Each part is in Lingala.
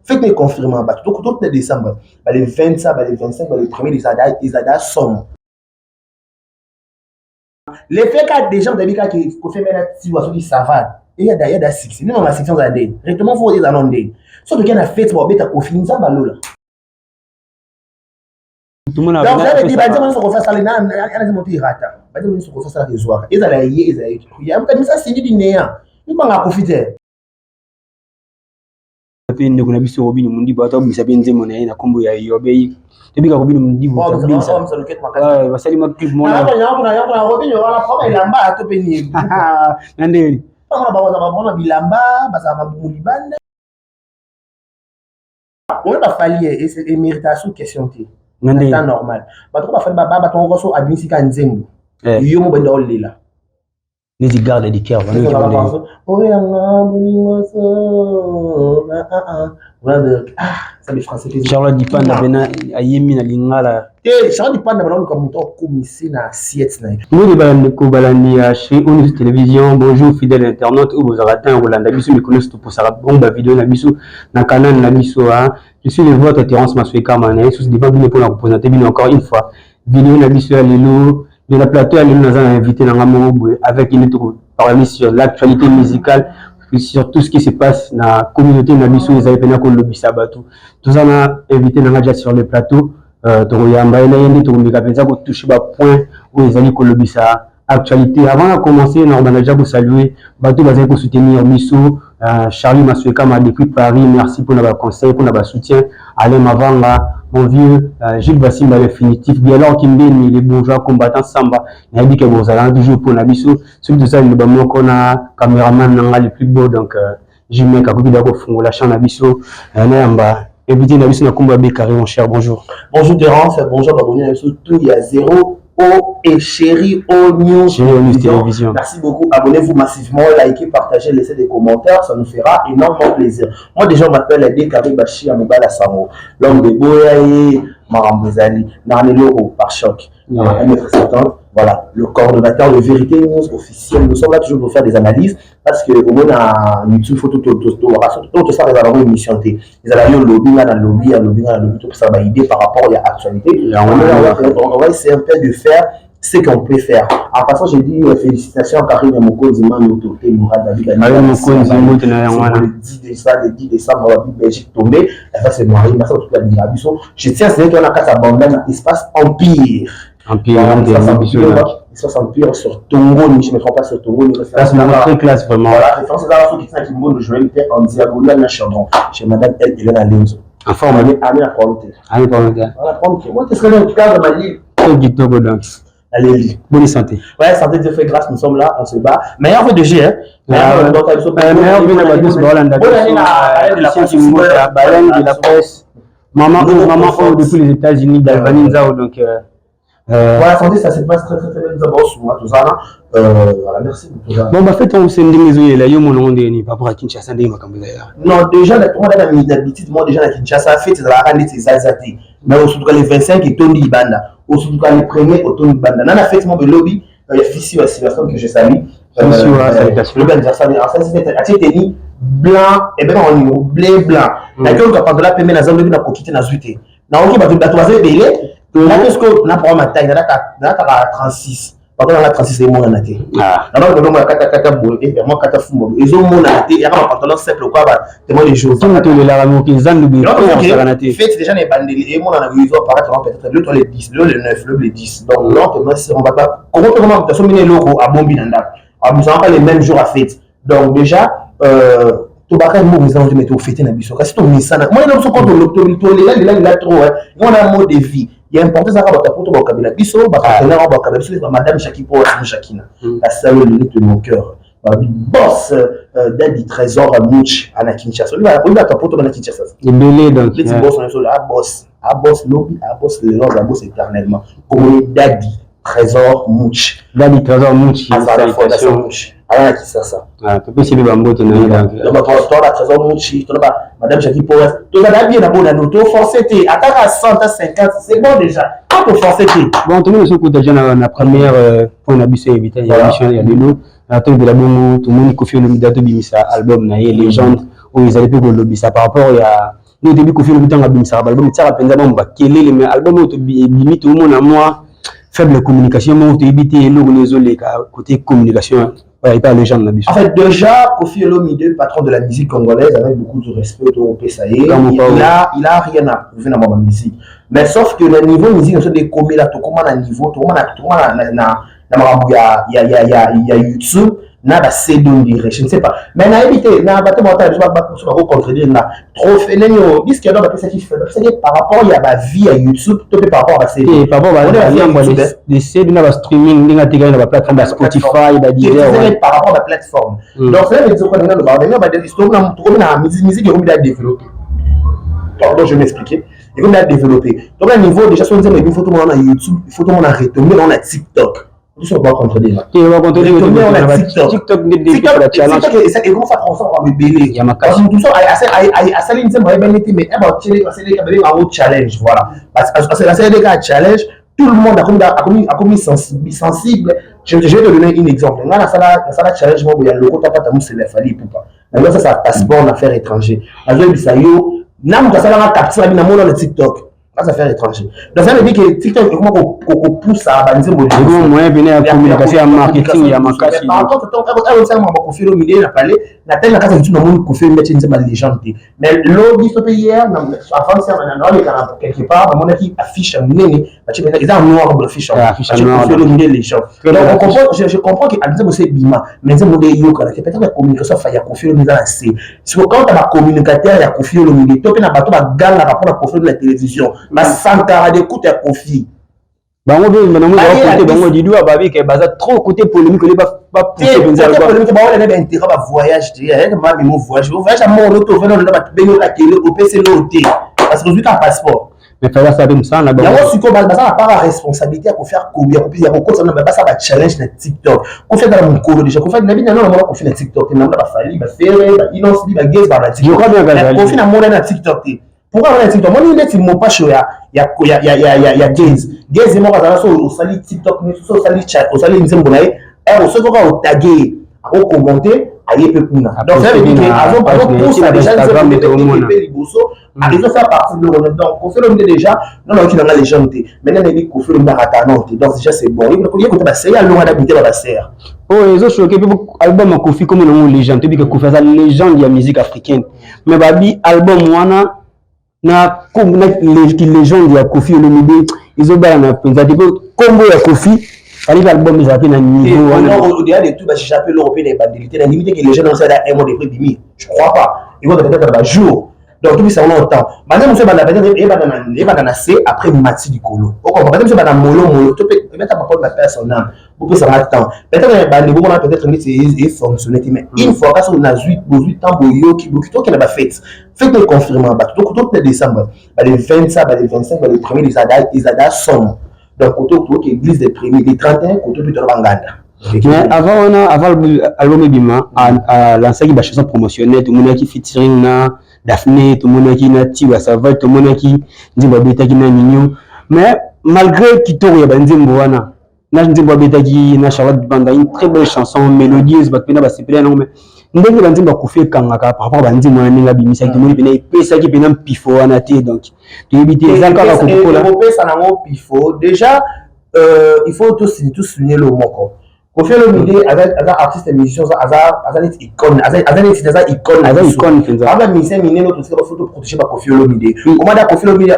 Fête ne confirme bato tokuta décembre, bale 25, bale 25, bale premier, ezada somo. Le fait ka déjà moto ayebi kaka Kofi amela tiwa, soki savane eyada yada succès nde mama, succès ozala ndeni rectement, fo eza no ndeni. So toke na fête, babeta Kofi, Nzambe alola. Banzembo nyonso Kofi asala na moto erata, banzembo nyonso Kofi asalaka ezwaka, ezala ye, ezala ye ya moto abimisa Cindy du néant, ibanga Kofi te. Mpe ndeko na biso Robino Mundibu atobimisa mpe nzembo na ye na nkombo ya Yobe. Tobika Robino Mundibu, basali ma clip mona elamba to mpe nini na ndeni. Bango bilamba bazala mabumu libanda oyo bafali emérita sous question te na ndeni. Temps normal, bato ko bafali bato moko so abimisi ka nzembo, yo mo benda olela. Neti Garde du cœur. Oyanga bolingo so. Charlotte Dipanda bena ayemi na lingala. Te, Charlotte Dipanda bana oluka moto akomisi na assiette na ye. Moni bandeko balandi ya chez Onus Télévision, bonjour fidèle internaute oyo bozalaka ntango kolanda biso mikolo nyonso, toposaka bongo bavideo na biso na canal na biso. Je suis le vôtre, Terence Maswekama, na ye susu devant bino mpona koprésenter bino encore une fois vidéo na biso ya lelo. De la plateau ya lelo, naza na invité na nga moko boye avec ye, tokoparler sur l'actualité musicale, sur tout ce qui se passe na communauté na biso ezali mpena kolobisa bato. Toza na invité na nga déjà sur le plateau, tokoyamba ye na ye nde tokomeka mpenza kotouche bapoint oyo ezali kolobisa actualité. Avant ya commencer, na kobanda déjà kosaluer bato bazali kosoutenir biso: Charlie Maswekama depuis Paris, merci mpona baconseil, mpona basoutien. Alain Mavanga, mon vieux, Gilles Basimba définitif, Bialor Kimbeni, les bourgeois combattants Samba, nayebi ke bozala toujours mpona biso. Soki tozali liloba moko na caméraman na nga le plus beau, donc Jimek akoki da kofungola champ na biso, nayamba invité na biso na nkombo ya Bekari. Mon cher, bonjour. Bonjour Terence, bonjour abonné na biso tout ya 0 O et Chéri O News. Chéri O News Télévision. Merci beaucoup. Abonnez-vous massivement, likez, partagez, laissez des commentaires. Ça nous fera énormément plaisir. Moi, déjà, on m'appelle Dekari Bachir Mobala Sango. L'homme de Boyaye, Marambozali, Narneloro par choc. 1m70. Voilà, le coordonnateur de Vérité News officiel. Nous sommes là toujours pour faire des analyses parce que au moins na YouTube, faut tout tout tout tout tout ça, les émission T. Ils allaient lobby na lobby, lobby na lobby, tout ça, ba idée par rapport à l'actualité. On va essayer un peu de faire ce qu'on peut faire. En passant, j'ai dit félicitations à Karine Mokonzi, man autorité Mourad David. Karine Mokonzi, mbote na yango wana. Le 10 décembre, le 10 décembre, on va Belgique tomber. Elle va se marier. Merci à toute la distribution. Je tiens à signaler qu'on a quatre abandonné espace Empire. Empire. Voilà, espace Empire sur Tongoni, je ne me trompe pas, sur Tongoni. Place très classe vraiment. Voilà, référence à la qui tient qui me Joël était en diagonale na Chandon, chez Madame Hélène Alenzo. En forme. Allez, la problème. Allez, problème. Voilà, problème. Moi, qu'est-ce que le cadre de ma vie? Très kitoko donc. Allez, bonne santé. Ouais, santé, Dieu fait grâce, nous sommes là, on se bat. Meilleur vœu de G, hein. Meilleur vœu na bato balanda Baleine de la presse. Maman, maman oyo depuis les États-Unis, Galvani Nzao, donc Voilà, santé, ça se passe très très très bien. Nous avons souvent tout ça là. Voilà, merci beaucoup. Bon, bah, fait, on s'est ndenge ezoyela yo monango ndenge nini par rapport à Kinshasa, ndenge makambo ezayela? Non, déjà, d'habitude, moi, déjà, na Kinshasa, fête, ezalaka neti ezaza te. Mais osutuka le 25, etondi libanda. Osutuka le premier, otondi libanda. Nana fête, mo belobi, ya fisi wa Sylvestre que je salue. Fisi wa, salutation. Lobi anniversaire, atie teni blanc, ebe na bleu blanc. Naki oluka pantola pembe na zambi nakoki te, nazwi te. Naoki bato bato baza ebele. Naki sikoyo na programme ya taille, nalataka 36. Pardon, nanga 36 emonana te. Nana kolongo ya kata kata boye, mwa kata fumba boye ezomonana te, yaka bapantalon simple kwa ba témoin de jour. Ntango tolelaka moki zandu boye te. Fête déjà na ebandeli emonana, ezo apparaître peut-être le le 10, le 9, le 10. Donc lentement si on va pas comment comment tasombi na eloko abombi na ndako, abusaka le même jour à fête. Donc déjà tobaka mbongo eza te, mais tofete na biso kasi tomesana mwana na biso. Quand tolela lela lela trop, wana mode de vie ya important ezaka bato apoto bakabela biso, bapartenaire bakabela biso, madame Jackie po asimu Jacquina, la salle de mon cœur, babi boss Dadi Trésor Much ana Kinshasa, oyebi bato apoto bana Kinshasa. Ebele donc. Neti boss na biso, a boss, a boss lobi, a boss lelo, a boss éternellement, komoni Dadi Trésor Much. Dadi Trésor Much. Azala fondation Much aza na Kisasa. Topesi mpe bambote na ye. Toa ba Trésor Muchi, tona ba madame Jackie Powes, tozala bien na bonano, toforce te, ataka 100 ata 50, c'est bon déjà, pas toforce te. Bon, tomoni soki déjà na première point na biso ya ya émission ya lelo, tolobela bongo, tomoni Kofi Olomide tobimisa album na ye Légende oyo ezali mpe kolobisa par rapport ya Nde toyebi Koffi Olomide, ntango abimisaka baalbum, etiaka mpenza bango bakelele. Mais album oyo ebimi, tomona mwa faible communication moko. Toyebi te eloko nini ezoleka côté communication epa légende na biso. En fait, déjà, Koffi Olomide, patron de la musique congolaise, avec beaucoup de respect autour ye, il a rien à prouver dans ma musique. Mais sauf que le niveau musique, nous sommes des là, tout comment na niveau, tout comment na makambo ya YouTube, na ba CD, on dirait, je ne sais pas. Mais nayebi te, na bato bata biso bato bako contredire nga. Trophée nani o disque d'or bapesaki, bapesaki par rapport ya ba vues ya YouTube to pe par rapport à ba CD? Par rapport ba des CD na ba streaming, ndenge atekaki na ba plateforme, ba Spotify, ba Deezer. Par rapport à ba plateforme. Donc ça veut dire quoi? Ndenge ba ndenge ba tokomi na musique ekomi da développer. Pardon, je vais m'expliquer. Ekomi da développer. Donc à niveau déjà, so nzembo il faut tout na YouTube, il faut tout na retomber dans la TikTok. Biso ba contredire. TikTok Ekoma transforme ebele. Ya makasi. Motu so asali nzembo, ayebani te, mais babenga yango challenge. Voilà, asali kaka challenge, tout le monde akomi sensible. Je vais te donner un exemple. Nga nasala challenge moko ya lokota pata mosele ya Fally Ipupa. Nango sasa passeport na affaire étranger. Nazoyebisa yo, na moto asalanga capture abi, namona na TikTok grâce affaire étranger. Donc ça veut dire que TikTok ekoma kopusa banzembo. Moyen pene ya communication, ya marketing ya makasi. Par contre, osalama Koffi Olomide na pale na tali na kati ya YouTube, namoni Koffi Olomide atie nzembo ya légende te. Mais lobi so mpe hier, avant naoleka na quelque part, namonaki affiche ya monene batie, eza noir bo, affiche Koffi Olomide légende. Donc on comprend, je comprends que nzembo so ebima, mais nzembo nde eyokana te. Peut-être la communication ya Koffi Olomide eza na se. Siko quand bacommunicateur ya Koffi Olomide to mpe na bato bagangaka mpona Koffi Olomide na télévision, basankara d'écoute ya Koffi. Bango mpe namoni bakote bango didu babike, baza trop côté polémique ole bapousse mpenza. Polémique, baola baintérêt bavoyage te, bamemo voyage, voyage ya moko to ovanda na bato, bengi okakele, opeseli te, parce que ozwi kaka passeport. Mais fallait asala mpe mosala na bango. Yango sikoyo baza na part ya responsabilité ya kofaire ya kokotisa na basala bachallenge na TikTok. Kofi aza na mokolo déjà. Kofi nabi nano namona Kofi na TikTok te. Namona baFally, baFerre, baInnoss'B, baGaz baa na TikTok. Kofi namona na TikTok te. Pourquoi namona na TikTok? Moni neti mopasho ya Gaz. Gaz moko azala so osali TikTok, so osali nzembo na ye, soki kaka otage ye, akokommente, aye mpe kuna. Donc ça veut dire que azopusa déjà nzembo mpe liboso, ezofaire partie biloko. Donc Koffi Olomide déjà non, nayoki nanga légende te. Maintenant nayebi Koffi Olomide akata non te. Donc déjà c'est bon, ye kota basere alonga na bite ba basere. Oyo ezochoquer mpe, album ya Koffi komo nango légende. Toyebi ke Koffi aza légende ya musique africaine, mais babi album wana na légende ya Koffi Olomide ezobalana mpenza te, mpo nkombo ya Koffi fallait album ezala mpe na niveau wana. Au-delà de tout, bachicha mpe eloko mpe na ebandeli te. Na ndimi te ke légende osala un mois de près bimi, je crois pas. Ekota peut-être na bajour. Donc tobisa wana autant bande mosusu ebanda, peut-être ebanda na se, après mati likolo. Okompa bande mosusu ebanda molo molo to mpe ebeta. Papa bape son âme, bopesanga temps. Peut-être ebandi bomona, peut-être neti efonctionne te, mais une fois kasi nazwi, bozwi temps, boyoki, boki, tokende bafête, fête econfirma bato. Tokende décembre, bale 25, bale 25, bale premier, ezada somme. Donc koto toyoki église des premiers, les 31, koto mpe tona banganda. Mais avant wana, avant album ebima, alansaki bachanson promotionnelle. Tomonaki featuring na Daphné, tomonaki na Tiwa Savage, tomonaki nzembo abetaki na Ninho. Mais malgré kitoko ya banzembo wana, na nzembo abetaki na Charlotte Banda, une très belle chanson mélodieuse, bato mpena basepeli yango. Mais ndenge banzembo ya Koffi ekangaka par rapport banzembo wana, ndenge abimisaki, tomoni mpena epesaki mpena mpifo wana te. Donc toyebi te, eza kaka kokola. Kopesa nango pifo déjà, il faut tosouligner lo moko: Koffi Olomide aza artiste musicien, aza neti icône, aza neti aza icône. Aza icône mpenza. Aza musicien minene oyo tosika bafo toprotéger baKoffi Olomide. Komanda Koffi Olomide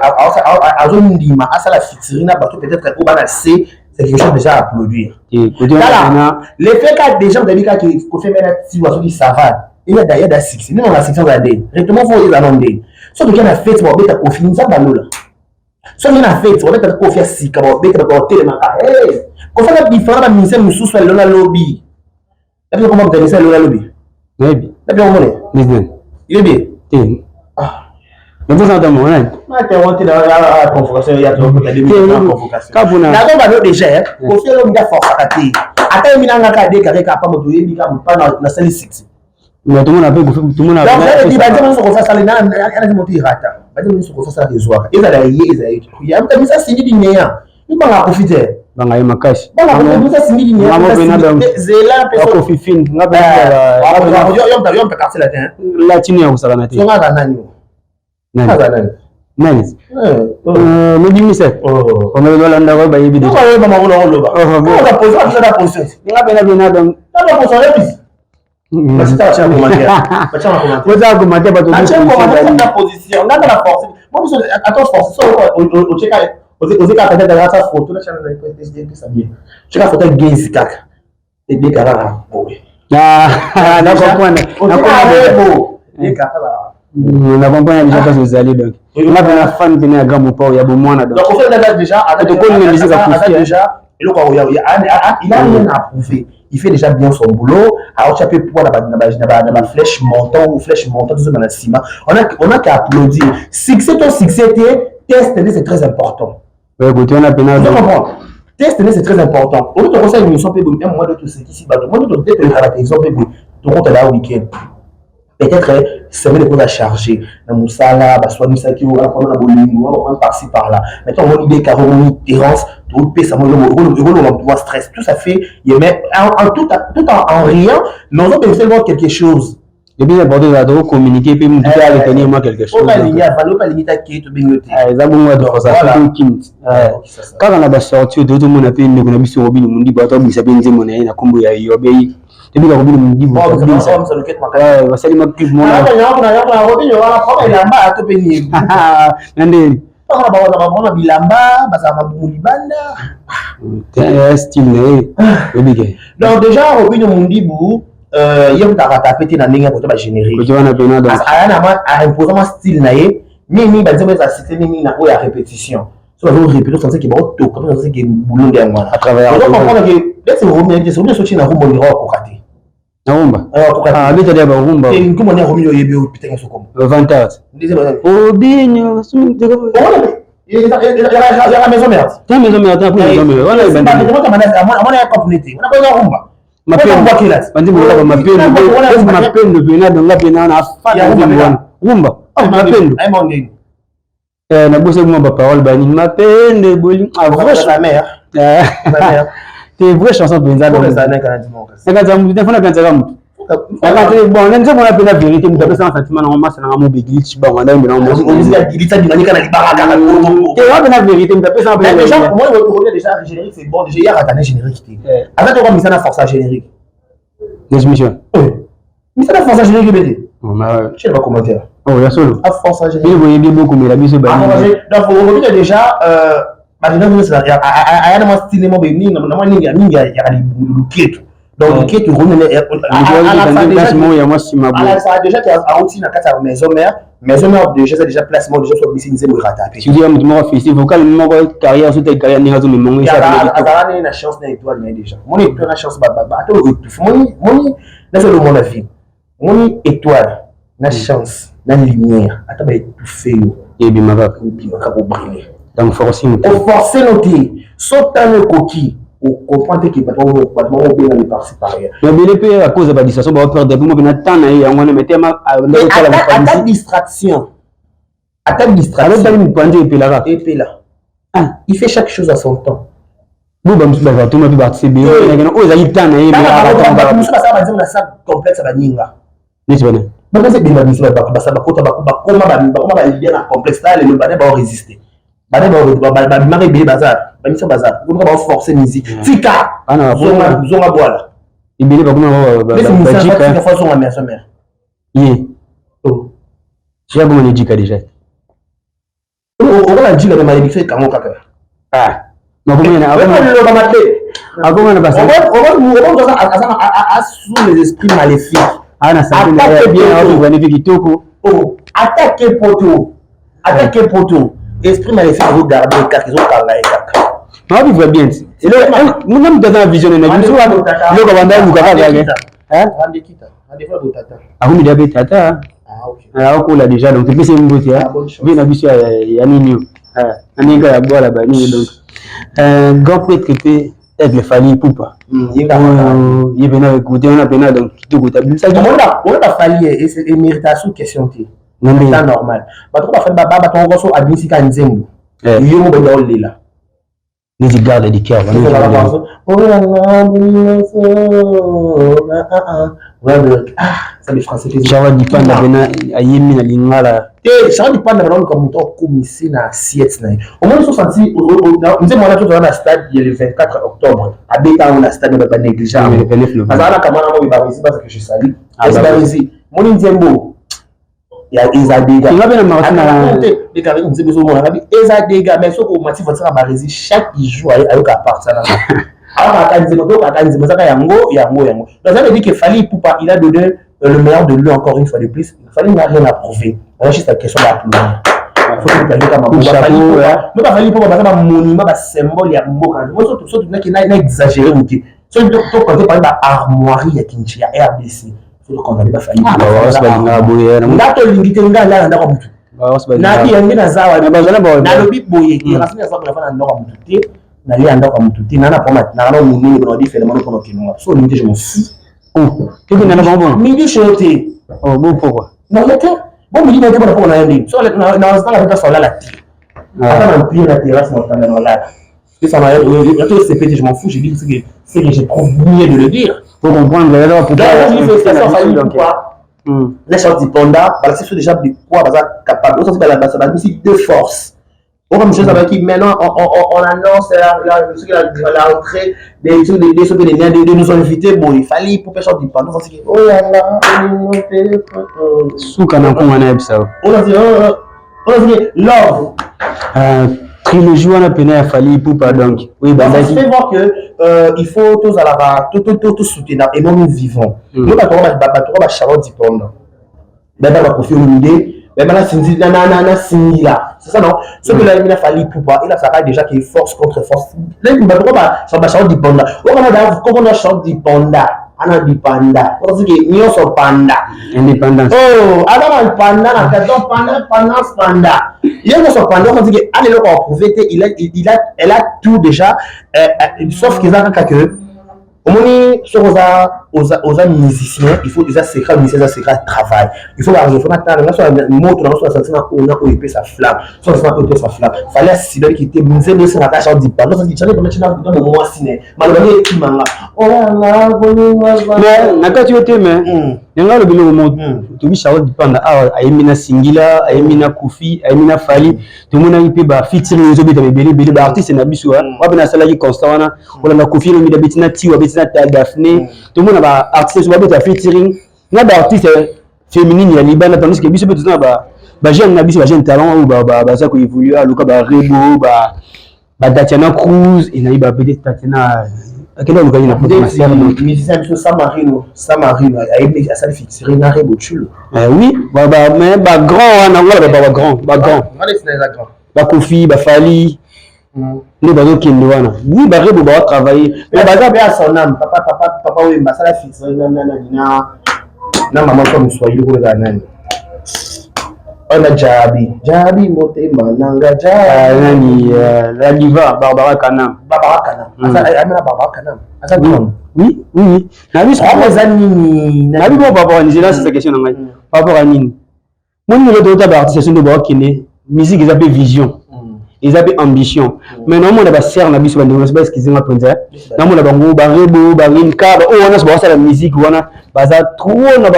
azondima asala featuring na bato peut-être oyo bana c, c'est quelque chose déjà à applaudir. Tala l'effet ka déjà ozabi kaka Koffi mena Tiwa, soki savane eya da succès, ndenge na succès oza ndenge rectement fo eza no ndenge. Soki oke na fête, babeta Koffi, Nzambe alola. Soki na fête babeta Koffi ya sika, babeta bato batelemaka. Koffi aza différent na bamusicien mosusu ya lelo na lobi. Nabi koma moto ya musicien lelo na lobi. Nayebi. Nabi omone. Yebi. Te, nazosala mona. Na convocation ya Kabuna. Nazobano déjà, Koffi Olomide aforçaka te. Ata yebi nanga ka dekare ka pamba, toyebi ka mopa nasali succès. Mais tomona mpe, tomona. Banzembo nyonso Koffi asali nana moto erata. Banzembo nyonso Koffi asalaka ezwaka, ezala ye, ezala ye misa Cindy Dineya, ibanga Koffi te. Banga ye makasi. Misa Cindy Dineya, zela. Koffi fin. Yo mpe Quartier Latin. Latino ya kosakana te. Songaka nani? Nani? Aza nani? Nani? Nobimisa. Omelo olanda ko bayebi déjà. Oyo mama ko loba. Oza position, aza na position. Nga pena pena donc. Tala position yebisi. Basi tala commentaire. Batia na commentaire. Boza commentaire bato. Batia commentaire na position. Nga na force. Bon biso attends force so o cheka ozeka peut-être ata photo na chana na PSD ça bien. Cheka photo gaze kaka. Ebeka kaka boye. Na comprendre. Na comprendre. Ebeka kaka. Na comprendre déjà parce que ozali donc. Nga pena fan pena ya grand mopao ya bomwana donc. Donc au fait déjà tokoli na musique ya déjà eloko ya il a rien à prouver. Il fait déjà bien son boulot. Alors tu as pu pouvoir la flèche montant ou flèche montant tout ça dans la ciment. On a qu'à applaudir. Succès ton succès test c'est très important. Ouais, côté on a pena. Tu comprends? Test c'est très important. Au lieu de conseiller une émission peut un moment de tout ce qui s'y bat. Moi de te exemple tu comptes là week-end. Peut-être semaine ekoza chargé na mosala, baswanisaki wana na bolingo wana, par-ci par-là. Maintenant omoni idée karo, omoni Terence, topesa mo ekolonga motu wa stress, tout ça fait, mais en tout, tout en rien, mais on peut faire quelque chose. Le plus important ezala tokocommuniquer mpe motu mpe aretenir mwa quelque chose. Oyo avali, oyo alingi take, tobengi te. Eza bongo ya tokosa kaka na basortie oyo tozomona mpe ndeko na biso Robino Mondibo atobimisa mpe nzembo na ye na nkombo ya Yobei. Tobika Robino Mondibo basali ma clip mona na ndeni. Bilamba bazala mabumu libanda. Style na ye oyebike. Donc déjà Robino Mondibu, ye moto akata pe te na ndenge ya kota bagénérique. Kote wana pena donc. Aya na aimposa mwa style na ye mingi, banzembo eza cité mingi na oyo ya répétition. So bazo répéter, sentir ke baotoka, sentir ke boulot nde yango wana. À travers ozo comprendre ke neti Romeo soki na rumba olira okoka te. Na rumba abetali ya barumba. Nkombo nde Romeo oyebi oyo pitanga sokombo. Vantard Robinho. Yaka Maison Mère. Te, Maison Mère te, après Maison Mère wana ebandi. Amona ya cop nete wana boza rumba. Mapendo, mapendo, mapendo pena donga pena na afana wana rumba mapendo nabosa mwa baparole banini mapendo eboli. Te, vraie chanson mpenza nakatisa mutu te, fona kanisaka mutu bon na nzembo wana mpena vérité. Moto apesanga sentiment nango, masa nanga mo beglitch bango ndayembela te wa mpena vérité, moto apesanga. Déjà, moi, déjà générique, c'est bon. Déjà hier générique te aza toka misana force générique. Démission. Misana force générique bete chez ba commentaire. Oh, ya solo. A force générique. Bino boyebi, bokomela biso. Donc olobi déjà aya na mwa style mo boye mingi na mwa mingi mingi ya luketu. Donc luketu ya mwa nsima. Déjà auti na kati ya Maison Mère. Maison Mère déjà eza déjà placement, déjà so bisi nzembo erata pe. Studio ya moto moko afisi vocal moko, carrière so te, carrière ndenge azomemongo. Azala nini na chance na étoile na ye déjà, moni étoile na chance ata oétouffe, moni moni nazolomona vie, moni étoile na chance na lumière, ata baétouffe yo. Ebima kaka. Ebima kaka, obrille. Donc forcing. Oforce no te, so ntango ekoki, ocomprendre te ke bato bango obengani par-ci par-là. Mabele mpe à cause ya badistraction baoperdre mpe mo mpena temps na ye yango wana mete. Ata distraction, ata distraction. Alotali mopanzi, epelaka. Epela. Il fait chaque chose à son temps. Bo bamosusu bazatoma mpe baartiste ebele oyo ezali temps na ye. Bato mosusu basala banzembo na sa complexe ya baninga. Neti bana. Bato ebele bamosusu basala bakota bakoma balia na complexe. Tala lelo bane baorésister, bane babimaka ebele, baza bamisa, baza koka baoforce musique. Tika zonga bwala. Ebele bakoma. Bajika zonga Maison Mère. Ye ya bongo nejika déjà. Okola jika me malédiction ekango kaka. Loba mabe. Akoma na aza sous les esprits maléfiques. Ana santé bien, azovane mpe kitoko. Atake poto, atake poto, esprit maléfique ezogarde kaka, ezokanga ye kaka. Naovivre bien ti na moto aza na vision na biso, eloko banda oluka kaka. Akomi deya mpe tata, akola déjà, donc epesi ye mbote mpe na biso ya nini oyo na ndenge ya bwala banini. Donc grand prêtre mpe Aigle Fally Ipupa, ye pena écoute wana pena, donc kitoko tabimisaki. Oyo bafali emérite sous question te, c'est normal. Bato bafali, bato moko so abimisika nzembo, yo mo banda olela. Neti Garde du cœur. Chara Dipanda pena ayembi na lingala. Te, Chara Dipanda bana luka moto akomisi na assiette na ye. Omoni so santi nzembo wana tozala na stade ya le 24 octobre. Abeta yango na stade ba négligent. Azala na kamana mo ba resi que je salue. Baresi. Moni nzembo ya eza dega. Nga pe na Martin na te dekare nzembo ezomona ngabi eza dega, mais soki omati voiture ya Baresi, chaque jour ayoka apartir na akaka nzembo mpe okaka nzembo ezaka yango yango yango. Donc ça veut dire que Fally Ipupa, il a donné le meilleur de lui encore une fois de plus. Fally n'a rien à prouver, on a juste la question d'applaudir. Faut Fally Ipupa baza bamonument, basymbole ya mboka. So tunaki na exagéré moke, soki tokonte par ba armoirie ya Kinshi ya RDC, soki condamné baFally. Nga tolingi te, nga alala ndako ya motu nabi yange naza wana, nalobi boye, rasmi aza bona na ndako ya motu te, nalia ndako ya motu te, nana poma nana monene bona odifele mano mpona okenonga. So olingi te, je m'en fous. Tokenda na bango bona. Midi show te. Oh bon, pourquoi? Naye te, bo midi na te, mpona na ye ndeni so nazanga mpe place olala te, ata na mpire na terrasse na otanda na olala. Et ça m'a je m'en fous, je dis ce que je trouve mieux de le dire. Faut comprendre, là, pourquoi. Donc, félicitations Fally pourquoi. Les sortes Dipanda, balakisi biso déjà de quoi baza capable. Osanti balakisi deux forces. Comme chose avec maintenant, on annonce la entrée des nous invités. Bon, il fallait pour personne Dipanda, on dit oh là là. Suka na nkonga na yebisa. On dit love. Trilogie wana pene ya Fally Ipupa, donc oui, bandaki. Ça fait voir que il faut tozalaka to soutenir et non nous vivons. Nous bato bato ba Charlotte Dipanda. Ben ba Koffi Olomide, ben na Cindy na na na Singila. C'est ça, non? Ce que là il a Fally Ipupa, il a ça déjà qui est force contre force. Là bato ba ba Charlotte Dipanda. On a comment on a Charlotte Dipanda? Ana Dipanda. On dit que nyonso panda. Indépendance. Oh, aza na panda na kati, donc panda pendance panda. Ye nyonso panda, on dit que ana eloko aprouvé te, il a il a elle a tout déjà, sauf qu'eza kaka que omoni soki oza musicien, il faut eza secret musicien, eza secret travail. Il faut barefa natala nga so moto nanga so asanti na oyo na oyo epesa flamme, so asanti na oyo epesa flamme. Fally asilaki te nzembo esengaka Charles Dipanda, osaki Charles Dipanda tina na mwasi ne maloba nde ekimanga. Na kati yo te, mais ndenge alobi eloko moko, tobi Charlotte Dipanda awa ayembi na Singila, ayembi na Kofi, ayembi na Fally. Tomonaki mpe bafeaturing ezobeta ebele ebele, baartiste na biso wape nasalaki constat wana. Kolanda Kofi Olomide, abeti na Tiwa, abeti na Daphne. Tomona baartiste so babeta featuring na baartiste féminine ya libanda, tandis que biso mpe toza na bajeune na biso, bajeune talent oyo baza koévolue. Aluka barebo, baTatiana Cruz, enayi bapete Tatiana akende alukaki na poto. Musicien biso Samarino, Samarino ayebi asali featuring na Rebo Chulo. Oui, mais bagrand wana ngo, bagrand, bagrand, baKofi, baFally nde bazokende wana. Oui, barebo baotravaille. Mais baza mpe à son âme, papa papa papa oyo basala featuring na nani, na mama to moswahili oyo ezala nani oyo na Jabi Jabi motema nanga. Jabi nani, la diva Barbara Kanam. Barbara Kanam amena, Barbara Kanam aza grande. Oui, nabi eza nini? Nabi bon, par rapport à nini? C'est question na ngai, par rapport à nini? Moni lelo toyota baartiste so nde baokende musique, eza mpe vision, eza mpe ambition. Mais naomona basere na biso, bandeko nyonso baexcuse nga mpenza, naomona bango barebo, barinka, oyo wana nyonso baosala musique wana, baza trop na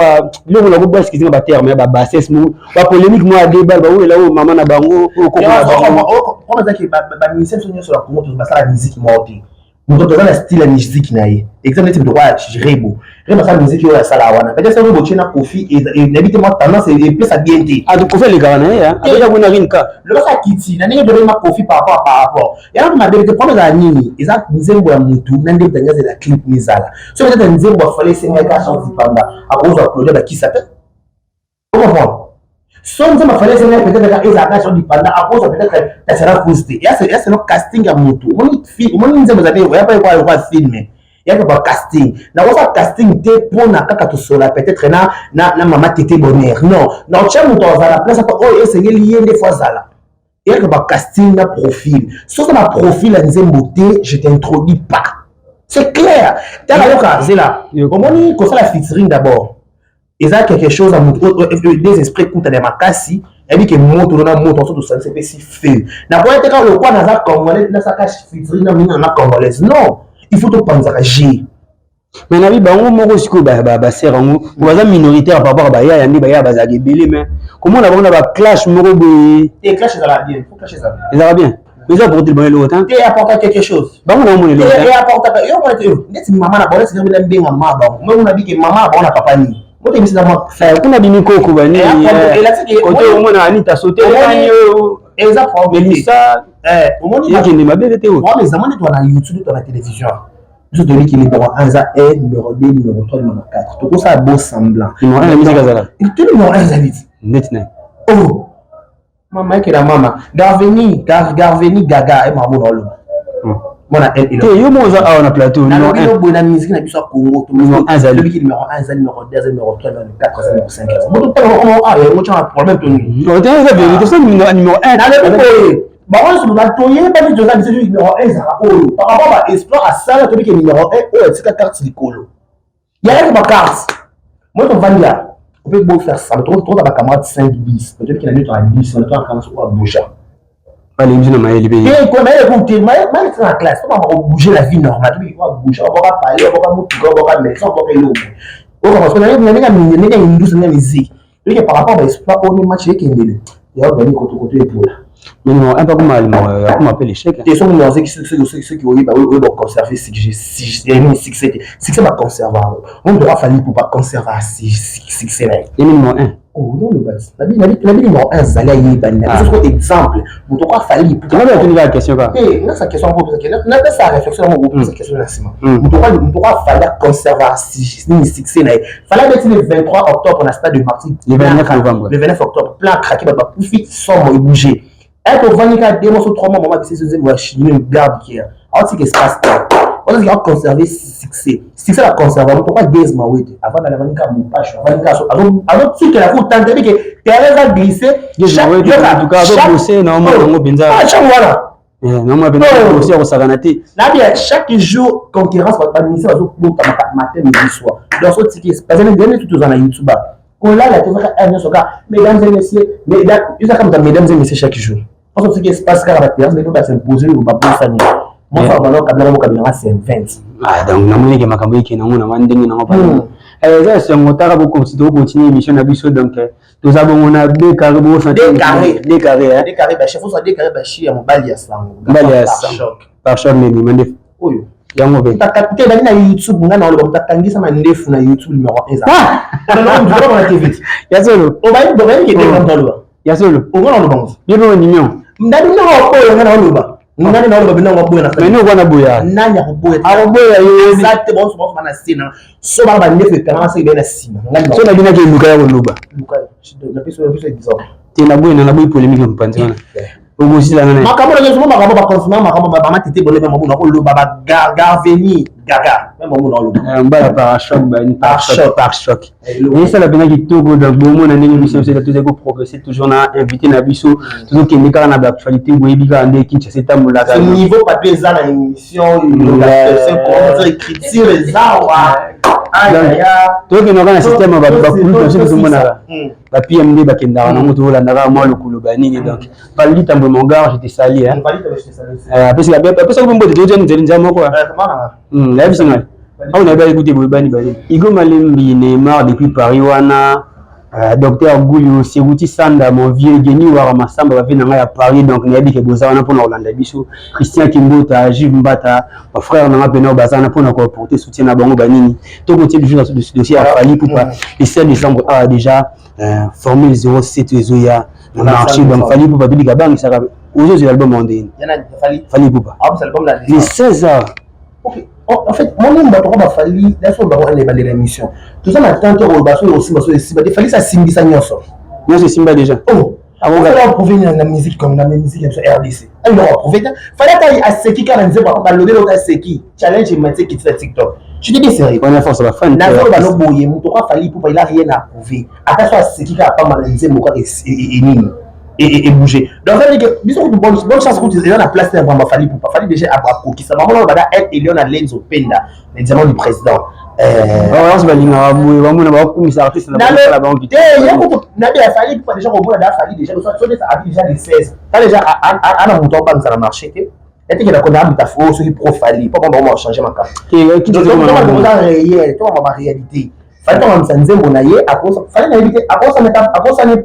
biloko na baexcuse nga baterme ya babassesse mo, bapolémique mo ya debal bawela oyo mama na bango, oyo koko na bango. Ezaki bamusicien biso nyonso ya Congo basala musique moko te. Moto toza na style ya musique na ye. Exemple neti moto kwa Rebo, Rebo asala musique oyo asala wana. Peut-être soki botie na Kofi, nayebi te, mwa tendance epesa bien te. Kofi alekaka na ye, abeta kuna rinka. Lobasa kiti na ndenge tobema Kofi par rapport yango mabe te. Problème ezala nini? Eza nzembo ya mutu na nde tanga ezala clip mizala. So peut-être nzembo afale esengaki Chance Dipanda, akozwa Claudia Bakisa te. Comprendre, so nzembo afale esengaki peut-être ezalaka Chance Dipanda, akozwa peut-être Tatiana Cruz te. Ya selo casting ya mutu. Omoni nzembo eza te, oya pa ekwa film yaka ba casting. Nakosa casting te mpona kaka tosola peut-être na mama Tete Bonheur. Non, naotya moto azala place ata oyo esengeli ye nde fo azala. Eyaka ba casting na profil. Soki na profil ya nzembo te, je t'introduis pas, c'est clair. Tala, yoka, zela. Omoni kosala featuring d'abord eza quelque chose ya motu, deux esprits ekutana ya makasi. Yabi ke moto na moto so tosangisi epesi feu. Nakoya te kaka lokwa naza congolais, nasaka featuring na minga na congolaise. Non, il faut topanzaka g. Mais nabi bango moko sikoyo basere yango baza minoritaire par rapport bayaya, nde bayaya bazalaka ebele, mais komona bango na baclash moko boye. Te, clash ezalaka bien, faut clash ezala. Ezalaka bien, mais eza apporter bango eloko te. Te, apporta quelque chose. Bango na omona eloko. Te, apportaka yo mona te neti mama na bango, neti nde mbenga mama bango mo mona bike mama na bango na papa nini moto emisi na mwa. Kuna bimi koko banini kote omona Anita sote nani oyo. Eza problème. Melisa. Omoni. Ekende mabele te oyo. Problème eza moni to na YouTube, to na télévision. Biso toyebi ke numéro 1 eza 1, numéro 2, numéro 3, numéro 4. Tokosala beau semblant. Numéro 1 na musique azala. Te, numéro 1 ezali ti. Neti nani? Oh, mama ekela mama Garveni Garveni Gaga e mama na oloba mona. Te, yo moko oza awa na plateau. Nalobi yo boye, na musique na biso ya Congo. Numéro 1 ezali. Tolobiki numéro 1 eza, numéro 2 eza, numéro 3, numéro 4 eza, numéro 5 eza. Moto tala ah, yango tyanga problème to nini? Te, eza vérité so numéro 1. Nalobi boye, bango nyonso toyebani, toza biso numéro 1 ezalaka oyo par rapport ba exploit asala. Toyebi ke numéro 1 oyo atika carte likolo, yalaki bacarte. Moi tovandi ya on peut beau faire ça, tokoza bacamarade 5 10, toyebi ke na nioto ya 10 na toka camarade oyo abouger. Balingi biso na mayele mpe. Te, mayele ku te, mayele te na classe to bama kobouger la vie normale. Toyebi oyo abouger, oboka palais, oboka motuka, oboka maison, oboka eloko oyo, parce que na ndenge ya indusu, ndenge ya musique, toyebi ke par rapport ba exploit oyo ne match ekendele ya ogani kotokoto epola. Mais numéro 1 mpe akoma numéro, akoma mpe l'échec. Te, soki numéro soki oyeba oyeba conserver succès te, succès baconserve yango. Moto afali po baconserve succès na ye. Ye numéro 1. Oh non, le basi nabi numéro 1 azali ayebani na biso. Soko exemple, moto oko afali. Nabi atuni kaka question kaka. Te, nasa question yango, napesa réflexion yango, okopesa question na nsima. Moto oko afali aconserve nini succès na ye. Fali abeti le 23 octobre na stade de Martyr. Le 29 novembre. Le 29 octobre, plein craqué, bato bakufi, somo ebouge. Ete ovandi kaka 2 mois so 3 mois, mama bisi nzembo ya chine garde kia aotika espace te, ozalaki aconserve succès. Succès baconserve yango. Pourquoi Gaz Mawete avant nalabani kaka mopasho, avandi kaka azotikela ku tante bike terrain eza glissé. Azobose na omona yango mpenza. Chaque wana. Naomona mpenza bose ya kosakana te. Nabia chaque jour concurrence, baministre bazobotama matin, midi, soir. Donc sotiki parce que ndenge toza na YouTube, kolala tozaka heure nyonso kaka mesdames et messieurs, ezaka moto mesdames et messieurs chaque jour. Parce que espace kaka baterrasse ndenge basimpose oyo babosani mofa bana kabila mokabila c'est 20. Ah, donc namoniki makambo ekende yango na ndenge nango eza esengo. Taka tokocontinue émission na biso. Donc toza bongo na deux carré. Deux carré. Deux carré. Deux carré bachef, oza deux carré bashi ya mobali ya sango. Mobali ya sango par choc nini mandefu. Oyo. Yango mpe. Te, ebandi na YouTube. Nga na oloba moto akangisama ndefu na YouTube numéro 1 eza na TV. Ya solo. Obayebi ke te oloba. Ya solo. Ongona oloba ngo. Ye mpe ondimi. Ndani ndenge oyo nga na oloba, ngani na oloba bino boya na. Mais nokwana boya. Nani akoboya? Akoboya yo. Eza te, banso banso bana se na so bana bandefu ekangaka soki baye na nsima. So na binaki eluka ya koloba. Napesa exemple. Te, naboyi na naboyi polémique ya mopanzi wana okosilana na. Makambo na nyonso, makambo baconfirma, makambo bamatete bole mpe makambo nakoloba bagarveni gaga mpe makambo nakoloba. Mbala pare-choc bani. Pare-choc. Pare-choc esala mpenza kitoko. Donc bomona ndenge biso biso tozali koprogresse toujours na invité na biso, tozokende kaka na baactualité. Boyebi kaka nde Kinshasa etambolaka. Niveau papier eza na émission, écriture eza wa. Tokende kaka na système bakulu na biso, tozomonaka bapm nde bakendaka nango, tozolandaka mwa lokolo banini. Donc Valdi Tambwe, mon gars, je te salue. Apesaka mpe mbote, tozotia nzela nzela moko nayebisi ngai awa nayebi écoute boye bani bani Igo Malembi, Neymar depuis Paris wana, docteur Guyo Seguti Sanda, mon vieux Geni Wara Masamba, bavi na ngai ya Paris. Donc nayebi ke boza wana mpona kolanda biso. Christian Kimbota, Juve Mbata, bafrère na nga mpena oyo baza wana mpona koapporter soutien na bango banini. Tokotie toujours dossier ya Fally Ipupa le 7 décembre awa déjà, formule 07 ezoya na marché. Donc Fally Ipupa tobika bangisaka ozozela album wa ndeni Fally Ipupa le 16 heures. Ok. En fait, moi, bato ko bafali naso bango ane ebandela émission, toza na temps te koloba soki osimba, soki esimba te. Fali asimbisa nyonso. Nyonso esimba déjà. Oh, aprouve na musique comme na musique ya biso RDC, aliloko aprouve te. Fali ata aseki kaka na nzembo, balobeli ota aseki challenge emati ekiti na TikTok. Je te dis sérieux. Wana force bafan. Nazoloba no boye, moto ko afali Ipupa, il a rien à prouver. Ata so aseki kaka pamba na nzembo kaka enini. Et bouger. Donc ça veut dire que biso kutu bonne chance kutu eza na place ya vraiment Fally Ipupa. Fally déjà akokisa bango wana bada El Elion na Lenzo Penda, le diamant du président. Bango balingaka boye, bamona bakumisa artiste na bango, bango. Te, ye kutu nabi ya Fally Ipupa déjà komona da Fally déjà so so abi déjà le 16 ta déjà ana moto abangisa na marché te, eteke na kona moto afo soki pro Fally mpo bango changer makambo. Eza réel, to ba réalité. Fally ntango amisa nzembo na ye, Fally nayebi te akosani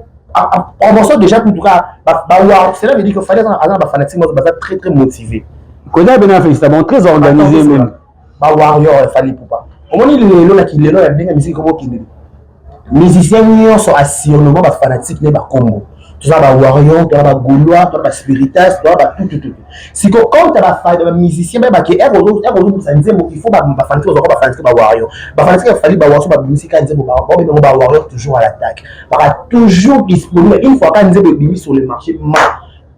promotion déjà. En tout cas bawa, cela veut dire que Fally aza na bafanatique moko baza très très motivé. Koda bena félicita bon, très organisé même. Bawarrior Fally Ipupa, omoni lelo na kilelo ya ndenge misiki komokende, musicien nyonso assurement bafanatique ne bakombo. Toza bawarrior, toza bagaulois, toza baspiritas, toza batutututu. Siko comme ta bamusicien bayebake ozobimisa nzembo, il faut bafanatique ozwaka bafanatique bawarrior, bafanatique ya Fally bawarrior. So babimisi ka nzembo, babengango bawarrior, toujours à l'attaque, baka toujours disponible. Une fois ka nzembo ebimi sur le marché, ma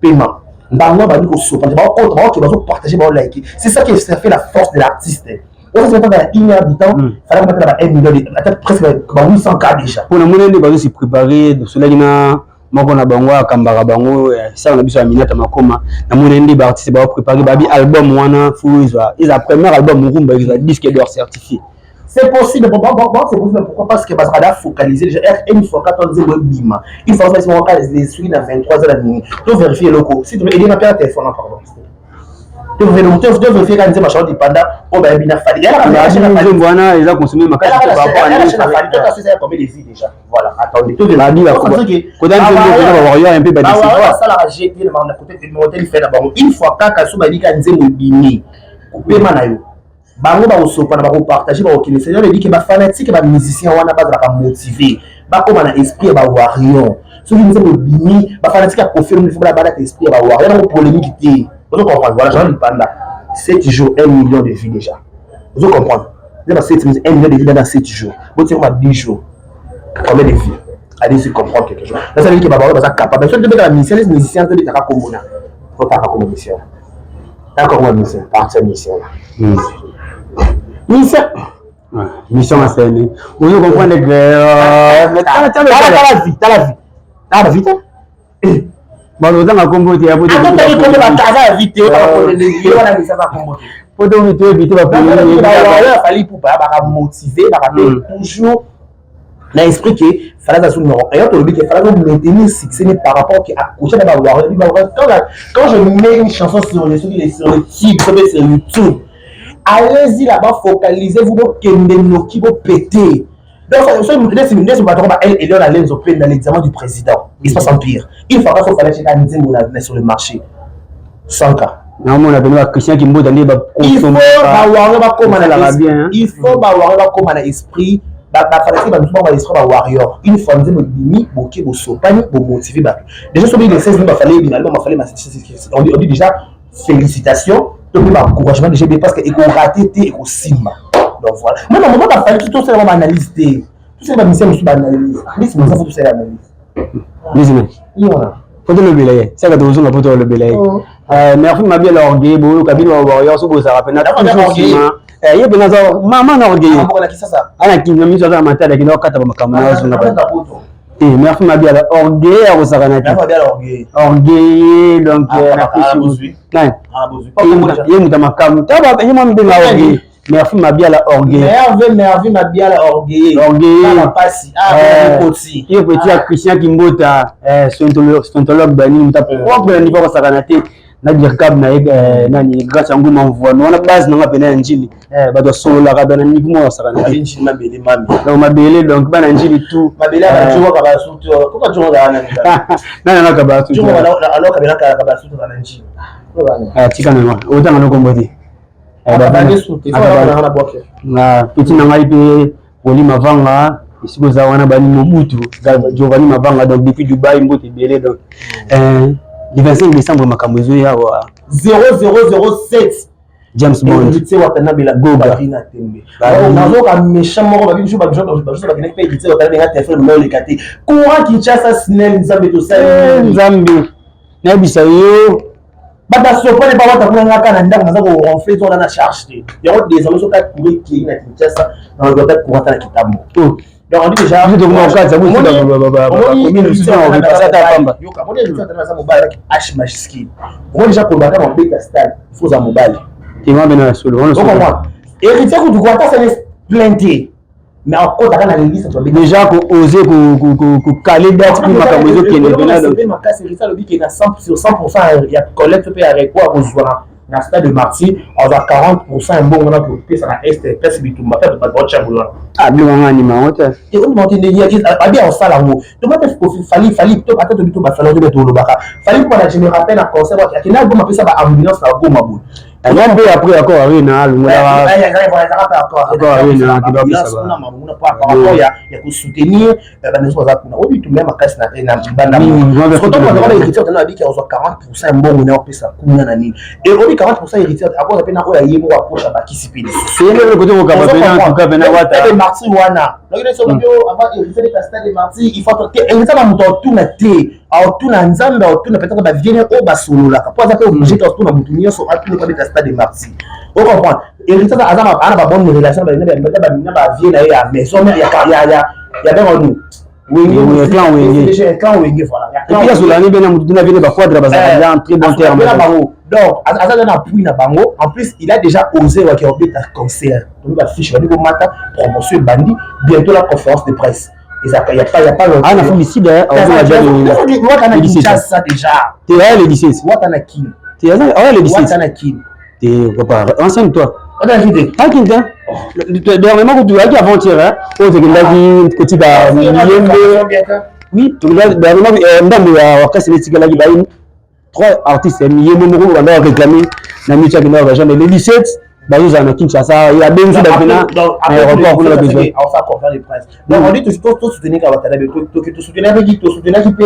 paiement bango bandi kosopa, baokota, baoke, bazopartage, baolike. C'est ça qui fait la force de l'artiste. On se met dans une heure du temps, fallait mettre là 1 million, presque 800 cas déjà. Mpona moni nde bazo se préparer, tosolaki na moko na bango akambaka bango, sala na biso ya Minata Makoma. Namoni nde baartiste baopréparé, babi album wana fu ezwa, eza premier album rumba ezwa disque d'or certifié. C'est possible, bon, bon, bon, c'est possible. Pourquoi? Parce que parce qu'on a focalisé déjà. Une fois quand on dit bima, il faut savoir les suivi dans 23 heures la nuit. Tu vérifier le coup. Si tu veux, il y a un téléphone, pardon. Tu vérifier quand nzembo Charlotte Dipanda oyo bayebi na Fally. Nzembo wana eza consommé makasi. Par rapport à combien de vues déjà? Voilà, attendez. Babi koda nzembo eza bawarrior un peu. Basalaka GT na côté hôtel fait na bango. Une fois kaka so bayebi ka nzembo ebimi, kopema na yo, bango bakosopana, bakopartage, bakokende. C'est dire que bafanatique, bamusicien wana bazalaka motivé, bakóma na esprit ya bawarrior. Soki nzembo ebimi, bafanatique ya Koffi faut balata esprit ya bawarrior, yango polémique te. Ozo comprendre? Voilà, Jean Lipanda, 7 jours, 1 million de vues déjà. Ozo comprendre? Nzembo 7, 1 million de vues dans 7 jours. Botiaka ba 10 jours, combien de vues? Allez-y comprendre quelque chose. Là, ça veut dire que bawarrior baza capable. Soki tobetaka musicien, les musiciens tobetaka komona, totaka kombo musicien, taka kombo musicien, partir musicien là, musicien. Mission asali, ozo comprendre que Tala vie, tala vie, tala vie te. Bato ozanga kombo te. Akotaki kombo, bakaza ya vie te, wana misasa kombo te. Po to éviter. Fally Ipupa baka motivé, baka toujours na esprit que Fally aza numéro 1. Tolobi que Fally azo maintenir succès ne par rapport que akocha na bawarrior. Quand je mets une chanson sur le tube, sur YouTube, allez-y là-bas, focalisez-vous, bokende noki bopete. Donc nesi bato ba El Elion na Lenzo mpe na l'examen du président, Espace Empire, il faut faut fallait cheka nzembo na sur le marché 100 cas. Naomona pene bachristien Kimbota nde. Il faut bawarrior bakóma na, il faut bawarrior bakóma na esprit, bafanatique bamosusu bakoma na esprit bawarrior. Une fois nzembo ebimi, boke, bosopani, bomotive bato déjà. Soki le 16 nde bafale ebima, album bafale, on dit déjà félicitations to mpe baencouragement déjà bien, parce que ekorater te, ekosimba. Donc voilà, moi na moment bafali tosala baanalyse te, tosala bamusicien mosusu baanalyse nisi mosa, faut tosala analyse. Lisime. Wana. Po tolobela ye saka, tozonga po tolobela ye. Merci Mabiala orgueil, boyoka bino bawarrior so bozalaka mpena toujours nsima ye mpena, aza mama na orgueil ana kinga miso, aza na matadi, akenda kokata bamakambo na azonga te. Merci Mabiala orgueil, akosakana te, orgueil. Donc napesi ye moto ya makambo, ye mwa mibenga orgueil. Merci Mabiala orgueil. Merve, Merve Mabiala orgueil. Orgueil. Pasi. Ye petit ya Christian Kimbota, scientologue, banini, moto propre na niveau akosakana te na dircab na ye nani, Grâce yango mamvoano wana, base nanga pene ya Njili, bato basololaka na niveau moko akosakana te. Donc mabele, donc bana Njili tout. Nani angaka basu? Tika nanga otanga nokombo te. Petit na ngai mpe Poli Mavanga, esika oza wana, bani Mobutu Giovanni Mavanga, donc depuis Dubai, mbote ebele. Donc le 25 décembre makambo ezoya awa. 0007. James Bond. Héritier Watanabe la Goga. Na tembe nazoka méchant moko, babi biso babiso bakendaki mpe Héritier Watanabe nga telefone moma oleka te, courant Kinshasa, SNEL, Nzambe tosali. Nzambe, nayebisa yo. Bato basopane bawata kuna, ngaka na ndako naza koronfle to wana na charge te. Yango désormais soki courant ekei na Kinshasa, na ata courant ata na Kitambo. Donc on dit déjà, Biso tokoma kokatisa Omoni- commune mosusu na kopasa ata pamba. Yoka, moni héritier aza mobali avec H majuscule. Omoni déjà kolobaka mabeta stade, faut oza mobali. Tema bena ya solo wana. Oko comprendre, héritier kutu ko ata sene plainte, mais akotaka na liste to babeta. Déjà ko-ose kokale date mpe makambo ezokende mpena donc. Makasi, héritier alobi ke na 100 sur 100 ya collecte mpe ya repo akozwa na stade de Martyr, azwa 40 ya mbongo wana kopesa na Est, place bitumba mpe bato baotya boye wana. Ah, biloko yango anima yango te. Te, ondima te ndenge abi akosala yango. Tomate Fally, Fally ata tobi to bafali otobe tolobaka Fally mpona, je me rappelle, na concert waki akende agoma, apesa baambulance na Goma boye. Yango mpe après Accor Arena, alongolaka Accor Arena, par rapport ya kosoutenir bandeko baza kuna oyo bitumba ya makasi na libanda. Héritier otana abiki azwa 40 ya mbongo na opesa kuna na nini, e obi 40 héritier akoza mpe na oyo aye moko aposha bakisi mpe lisusu. Kote kokaba pena, en tout cas pena Wata. De Martyr wana, avant héritier beta stade de Martyr, il faut héritier na moto atuna te, aotuna Nzambe, aotuna peut-être baviene oyo basololaka, po aza mpe obligé te atuna motu nyonso atuna po abeta stade de Martyr. Ocomprendre, héritier aza ana babonne relation na bavie na ye ya maison mère ya bengo nini? Clan Wenge. Clan Wenge, voilà. Et puis asolani mpe na motu tina viene baquadre bazalaka bien, très bon terme. Na bango, donc aza na appui na bango. En plus, il a déjà osé waki obeta concert, tomi bafiche bandi komata, promotion ebandi, bientôt la conférence de presse ezalaka ya pas. Ah, na félicide. Wata na Kinshasa déjà. Te, aya le 17. Wata na Kine. Te, aya le 17. Wata na Kine. Te, papa, enseigne toi. Wata na Kine te. Ah, Kine te. Dernièrement kutu ayaki avant-hier oyo tokendaki kotika miyembe. Oui, dernièrement ndambo ya orchestre etikalaki, bayi trois artistes, miyembe moko banda réclamer na miso, akendaka bajambe. Le 17 bazozala na Kinshasa, ya bengi bato na aéroport kuna babesoin. Donc on dit tosoutenir kaka batala, tosoutenaki mpe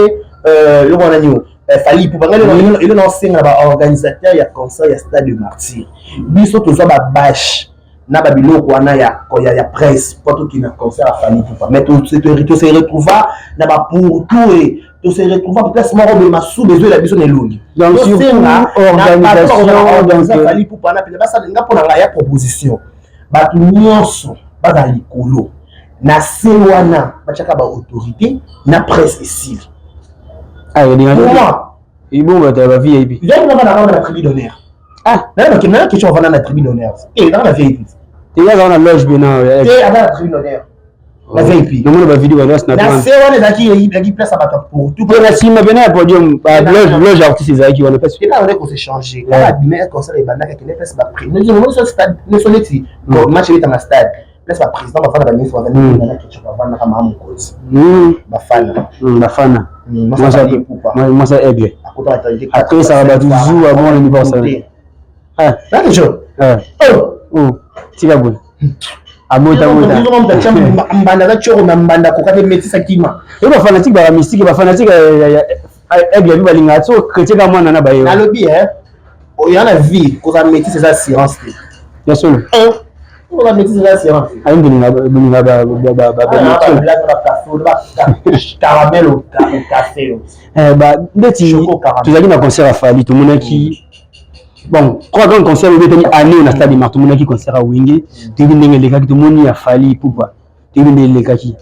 eloko wana nini, Fally Ipupa. Ngai elo naosenga na baorganisateur ya concert ya stade de Martyr, biso tozwa babâche na babiloko wana ya presse mpo tokende na concert ya Fally Ipupa, mais tose retrouva na bapourtour, tose retrouva place moko boye, masuba ezoyela biso na elongi. Tosenga organisation Fally Ipupa wana mpenza basalenga mpo na ngai ya proposition, bato nyonso bazala likolo na se wana, batiaka baautorité na presse, esili. Pour moi, ibongo bato ya ba VIP. VIP bavanda na tribune d'honneur. Ah. Nana question, avanda na tribune d'honneur te, nanga na VIP. Te, aza na loge bena. Te, aza na tribune d'honneur na VIP. Namona bavideo banyonso. Na se wana ezalaki place ya bato ya pour tout. Na nsima pene ya podium, loge artiste ezalaki wana. Place ena wana ekose changer kaka abima concert ebandaki, akende place baprésident, neti match ebetanga na stade, place baprésident bafanda, baministre bavandi na ketchup, bavandaka maa mokonzi bafana. Bafana mwasa aigle apesaka bato zuwa bon anniversaire. Tika boye, abota. Mbanda aza tioko na mbanda koka te, metisa kima. Oyo bafanatike baka mystique, bafanatike aigle yabi balingaka so chrétien ka mwana na baye. Nalobi oya na vie, kozala métis eza assurance te. Ya solo. Kozala métis eza assurance. Ayi bolinga. Caramel au café. Ndeti tozalaki na concert ya Fally, tomonaki bon trois grands concerts obetami année na stade Martyr. Tomonaki concert ya Wenge, toyebi ndenge elekaki. Tomoni ya Fally Ipupa, toyebi ndenge elekaki.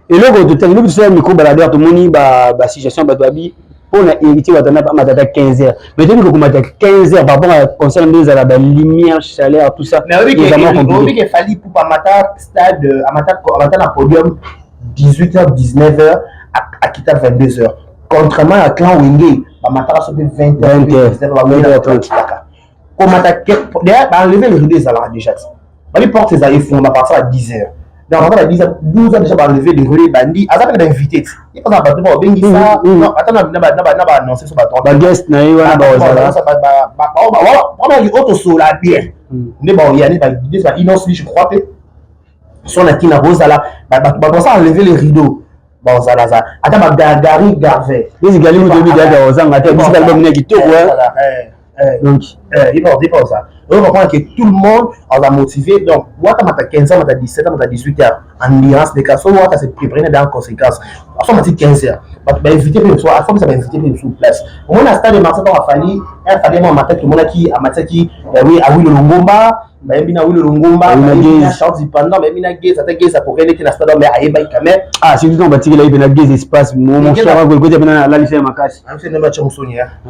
Eloko totangi lobi, tosala micro baladeur, tomoni basituation, bato babi mpona héritier watana amatata 15 heures, mais toyebi kokomata 15 heures par rapport à concert nde ezala balumière, chaleur, tout ça. Mais oyebi ke Fally Ipupa amata stade, amata na podium 18 h 19 h, akita 22 h, contrairement à clan Wenge, bamataka so mpe 20 h 20 h. Komata baenlever le rideau ezalaka déjà ti babi porte ezala efungama à partir ya 10 heures. Donc à partir ya 10 heures, 12 heures déjà baenlever le rideau, ebandi. Aza mpe na bainvité ti ye mpasa bato babengisa, ata na baannonce so bato. Baguest na ye wana bazala oyo tosola bien nde baoya nde ba Innoss'B, je crois, mpe so na ntina kozala bato baza enlever le rideau, bazalazala ata bagagari garvey. Neti gali moto oyebi deaka ozanga te bisika album ya kitoko. Donc il va ça on va comprendre que tout le monde aza motivé. Donc wata mata 15 heures, mata 17 heures, mata 18 heures, endurance de cas so wata se préparer dans conséquence aso mati 15 heures, bato bainvité mpe so afomisa bainvité mpe sur place. Omona stade Martyr, ntango afali afali mwa mata, tomonaki amatiaki Oui, Awilo Longomba, bayembi na Awilo Longomba, bayembi na Charles Dipanda, bayembi na Geza, ata Geza akokende te na stade, mais ayebaki quand même. Ah, surtout ntango batikela ye mpe na Geza espace, mon cher, akoki mpe na alalisa ya makasi.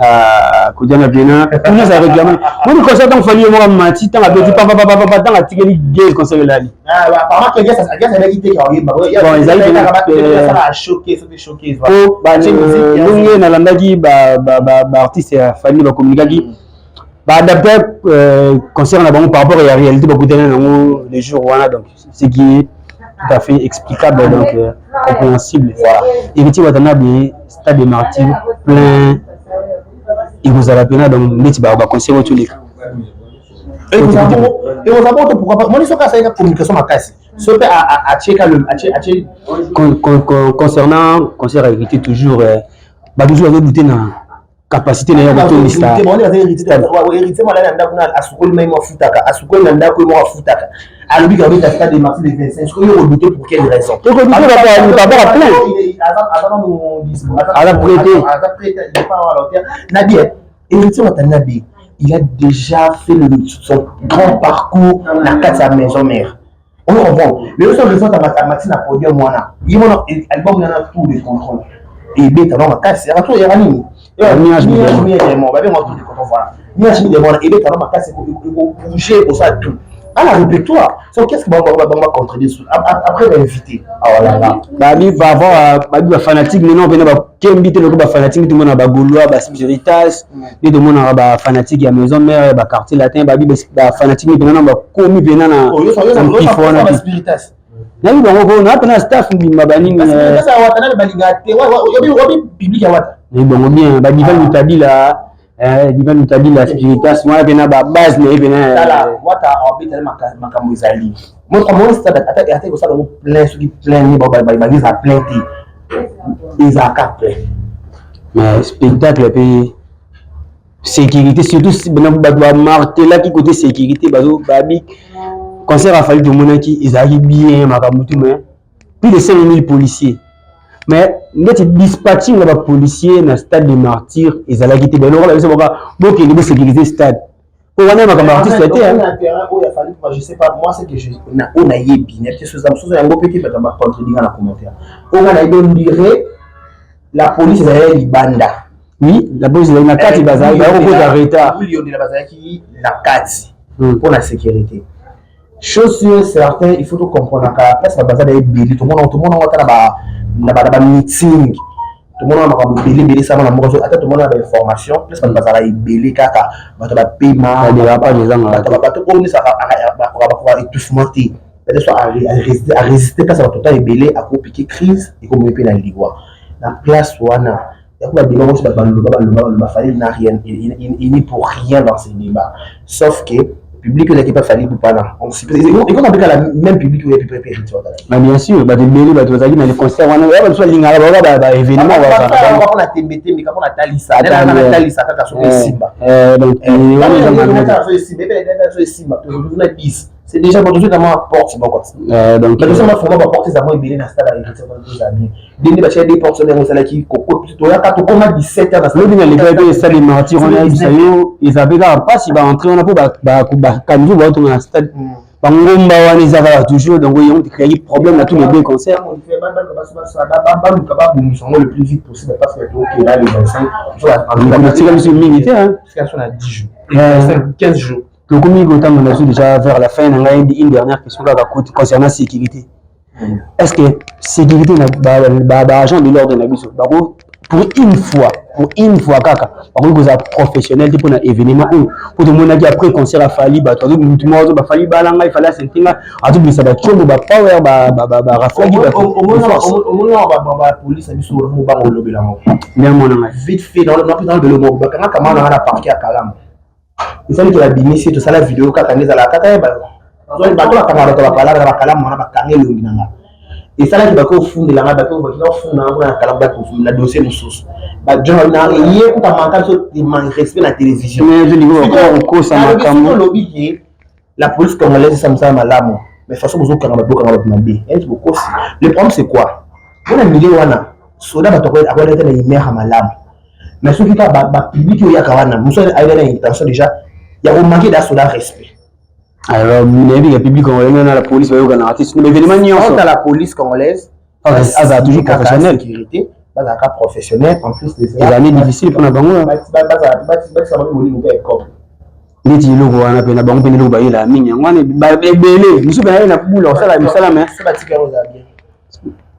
Ah, kodiana pena kuna sa réclame moni concert. Ntango Fally ye moko amati, ntango abeti papapapapa, ntango atikeli Geza, concert elali. Bon, ezali ndenge nalandaki baartiste ya Fally bacommunikaki, baadapte concert na bango par rapport ya réalité bakutani nango le jour wana. Donc ce qui est tout à fait explicable, donc compréhensible. Voilà. Héritier Watanabe, Stade de Martyr plein ekozala mpena, donc neti baconcert oyo toleka. Ekozala bongo, pourquoi pas? Moni soki asalika communication makasi, so mpe atieka atie. Concernant concert Héritier toujours, bato mosusu bazodouter na capacité na ye ya kotondisa. Héritier mwana na ndako na asukoli mai mo afutaka, asukoli na ndako ye moko afutaka, alobi ka obeta Stade de Martyr de 25. Soki yo odouter, pour quelle raison? Par rapport à plein, aza prêté. Aza prêté, il est pas à la hauteur. Nabi Héritier Watanabe, il a déjà fait son grand parcours na kati ya maison mère, on comprend. Lelo so resort amati na podium wana, ye mona album nana Tour de contrôle ebeta no makasi, yaka tour yaka nini, mi-ange babenga Tour de contrôle. Voilà, mi-ange mi-démon ebeta no makasi, ekobouge, ekosala tout à la répertoire. So qu'est-ce que bango bacontredire après bainvité awalanga? Babi babi bafanatique maintenant mpena bakembi te loko bafanatique. Tomonaka bagaulois, baspiritas nde tomonaka bafanatique ya maison mère, baquartier latin. Babi bafanatique mpena na bakomi mpena na mpifo wana te. Nayebi bango ko na mpena staff mbimba banini. Nayebi bango bien, badivan Mutabila, Divan Mutabila, spiritas wana mpena babase na ye mpena. Wata abetali makambo ezali moni stade, ata ekosala yango plein, soki plein ni bageza plein te, ezalaka plein. Mais spectacle mpe sécurité, surtout bato bamartelaki côté sécurité. Bazo babi concert afali, tomonaki ezalaki bien makambo tu, mais plus de 5000 policiers, mais ndeti dispatching ya bapolicier na Stade de Martyr ezalaki te. Baloko biso boka bokende bosécuriser stade po wana makambo artiste te. Oyo afali, je sais pas, moi, ce que je na oyo nayebi, nayebi te soza mosusu yango mpe te, bato bacontredinga na commentaire. Oyo nga nayebi, on dirait la police ezalaki libanda. Oui, la police ezalaki na kati, bazalaki bakokota retard. Liondela bazalaki na kati mpo na sécurité. Chose sûre, certain, il faut tocomprendre ka place bato baza na ebele. Tomona, tomona ata na bameeting, tomona makambo ebele ebele esama na mboka. Ata tomona na bainformation, place bato bazala ebele, kaka bato bapema, bato oyo nyonso bakoka étouffement te, peut-être so arésister place ya bato ta ebele, akopike crise, ekomi mpe na liwa na place wana. Yako badébat mosi, bato baloba, baloba, baloba. Fally n'a rien, il n'est pour rien dans ces débats, sauf que public oyo ezalaki mpe Fally Ipupa na ekoma mpe kala même public oyo epi mpe Héritier. Mais bien sûr, bato ebele, bato bazalaki na le concert wana, oya bato balingaka baoka baévénement. Mpona tembe tembe, kaka mpona talisa, talisa kaka soki esimba. Donc wana esimba, esimba tozona 10, c'est déjà bon. Tozwi kama porte moko, donc tozoma vraiment baporte ezamo ebele na stade ya Héritier, toza bien ndenge batia deux porte yango esalaki toyaka tokoma 17 heures. Lobi na leka mpe Stade Martyr wana, yebisa yo, eza mpe kaka mpasi baentrée wana mpo bakanzu baotonga na stade, bangomba wana eza kaka toujours. Donc yango créaki problème na tous les deux concerts. Baluka babongisa yango le plus vite possible parce que tokela le 25. Tika biso mingi te. Na 10 jours, 15 jours. Tokomi kotambola biso déjà vers la fin. Na ngai, une dernière question kaka concernant sécurité. Est-ce que sécurité na baagent de l'ordre na biso bako pour une fois kaka bakoki kozala professionnel te mpona événement oyo? Po tomonaki après concert afali, bato mutu moko azo bafali balanga efali asentinga, azobimisa batiombo, bapower, baraflaki. Omona bapolice na biso mobango olobela yango. Nde mona ngai. Vite fait nalobela moko, bakangaka mwana nga na parquet ya Kalamu. Esaliki babimisi, tosala video kaka nde ezalaka kaka bato bakanga bato bapalaka na bakalamu wana, bakanga elongi na nga. Esalaki bake ofundela nga, bake ofunda nga kuna na Kalamu, bake na dossier mosusu. Bajon na ye kuta manka biso respect na télévision. Okosa makambo. Olobi ke la police congolaise esa mosala malamu, mais façon bozokanga bato, bokanga bato mabe, yani bokosi. Le problème, c'est quoi? Mpona milieu wana, soda bato akoyela te na humeur ya malamu, mais soki kaka bapublic oyo yaka wana, mosu ayela na intention déjà. Ya komanquer da soda respect. Alors, nayebi ka public congolais na la police bayokana artiste mais événement nyonso. Quant à la police congolaise, azala toujours professionnel. Sécurité bazalaka professionnel en plus. Ezali difficile mpona bango. Batisaka molimo mpe école. Neti eloko wana mpe na bango mpe eloko bayelaka mingi, yango wana ebele mosusu mpe naye na bula kosala misala, mais so batika yango, eza bien.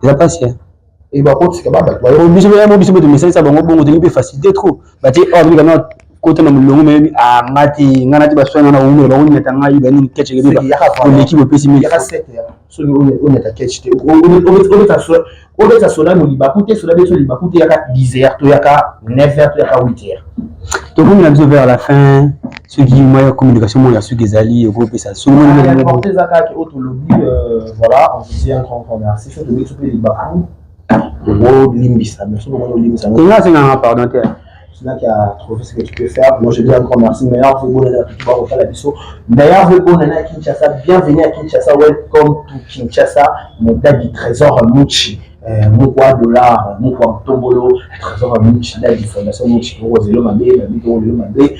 Eza pasi. E bakotika ba bato. Biso mpe, biso mpe tomesalisa bango bongo, tolingi mpe facilité trop. Batie ordre kana kota na molongo, meyebi nga te, nga na te, baswana na kowumela, bango nyata ngai banini ketch kebeba, oleki bopesi mingi. Yaka 7 heures, soki oneta ketch te, obeta soda mo libaku te, soda beso libaku te, yaka 10 heures to yaka 9 heures to yaka 8 heures. Tokomi na biso vers la fin. Soki mwa ya communication moko ya soki ezali, okopesa. Soki eza kaka oyo tolobi, voilà, on vous dit un grand grand merci. So tobengi so mpe libaku, olimbisa, mais soki omoni, olimbisa. Nga asenganga pardon te. C'est là qui a trouvé ce que tu peux faire. Moi, je dis encore merci. Meilleur vœu, bonne année à tout le monde. Meilleur vœu, bonne année à Kinshasa. Bienvenue à Kinshasa. Welcome to Kinshasa. Mon du Trésor Mouchi. Mokwa dollar, mokwa tombolo, Trésor Mouchi, dadi Fondation Mouchi, Roselo Mabe, Mabi Roselo Mabe,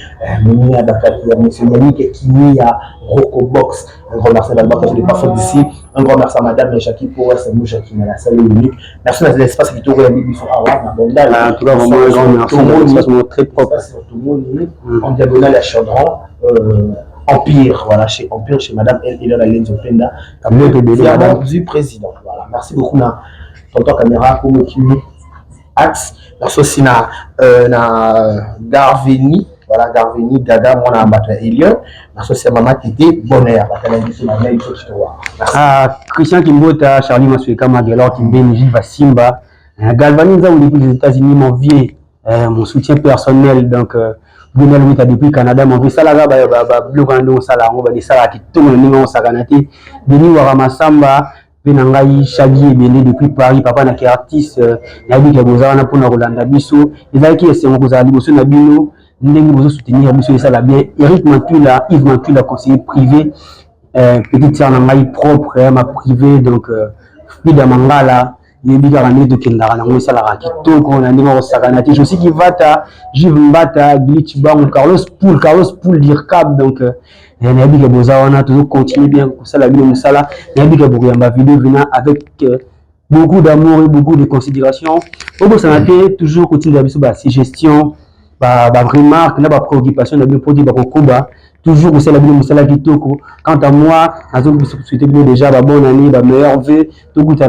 Monia Bakati, Monsieur Yannick Kimia, Rocco Box. Un grand merci à Madame les parfois d'ici. Un grand merci à Madame Jackie pour c'est Jackie, la salle unique. Merci à l'espace qui tourne En tout cas, vraiment un grand merci. Espace très propre. En diagonale à Chaudron. Empire, voilà, chez Empire, chez Madame El Elona Lenzo Penda, Diamant du président. Voilà, merci beaucoup, na tonton caméra, Kimi Axe. Merci aussi na Garveni, voilà, Garveni, Dada, moi, na Mbata Elion. Merci aussi à Maman Tété, Bonheur, Ah, Christian Kimbota, Charlie Masueka, Magelor Kimbeni, Gilles Simba, Galvani Nzaou depuis les États-Unis, mon vieux, mon soutien personnel, donc, Brunel Wita depuis Canada, mon vieux, salaka babiloko wana ndenge osala yango, badesalaka kitoko na ndenge osakana te. Denis Waramasamba mpe na ngai, Shagi ebele depuis Paris, papa na ke artiste, nayebi ke boza wana mpona kolanda biso. Ezalaki esengo kozala liboso na bino, ndenge bozosoutenir biso, esala bien. Eric Mantula, Yves Mantula, conseiller privé, petite sœur na ngai propre, ma privé, donc Frida Mangala, yebi kaka ndenge tokendaka nango, esalaka kitoko na ndenge akosakana te. Josi Kivata, Juve Mbata, Glitch Bango, Carlos Poul, Carlos Poul Dircab, donc nayebi ke boza wana, tozocontinue bien kosala bino mosala. Nayebi ke bokoyamba video vena avec beaucoup d'amour et beaucoup de considération. Obosana te toujours kotindela biso basuggestion, baremarque na bapréoccupation na bino, mpo te bakokoba toujours kosala bino mosala kitoko. Quant à moi, nazosouhaite bino déjà babonne année, bameilleur vœu. Tokutana.